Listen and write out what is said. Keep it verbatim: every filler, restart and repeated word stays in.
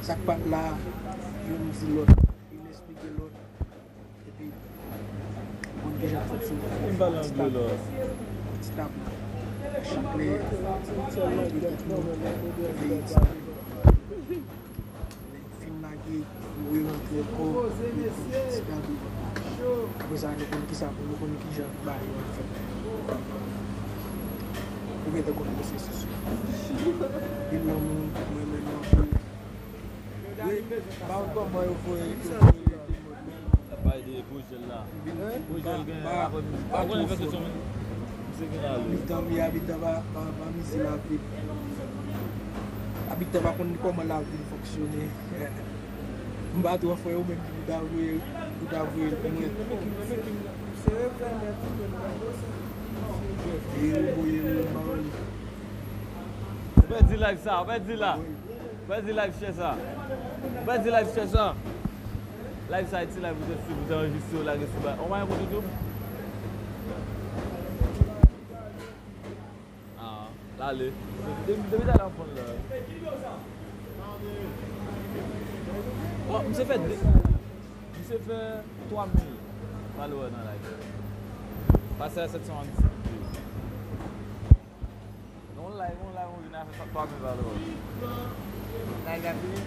Sa k pa t la, youn di lòt, youn esplike lòt. Epi, konn kijan fonksyone. Ti tab, ti tab. Chak lè, epi, veye ti tab. Lè fin lage, ou rerantre ankò, epi, ti tab. Apre sa, nou konn kisa pou nou konn kijan bagay yo ap fèt. Ou gentan konn pwosesis yo. Li lanmou, mwen menm anpil. Wi, pa kòman yo voye, yo voye te mòd menm. Sa pale de Pojèl la. Pojèl gen apre, pa konnen fè kesyon. Misye gen ale. Abitan, wi, abitan pa, pa, pa mize lavil. Abitan pa konn kòman lavil fonksyone. M pa twò fè yo menm ki pou ta voye, pou ta voye l pou mwen. E yo voye yo, m pa wè l. Ou pèdi live sa, ou pèdi la. Ou pèdi live chè sa. Ou pèdi live chè sa. Live sa, e ti live ou te swiv, ou te anrejistre, ou lage sou ba. Ou pa gen kont YouTube? Ah, l ale. Depi, depi talè m konn la. Oh, misye fè de, misye fè twa mil follower nan live. Pase a sèt san disèt. Non, live, non, live, ou vin a fè twa mil follower. Live la fini.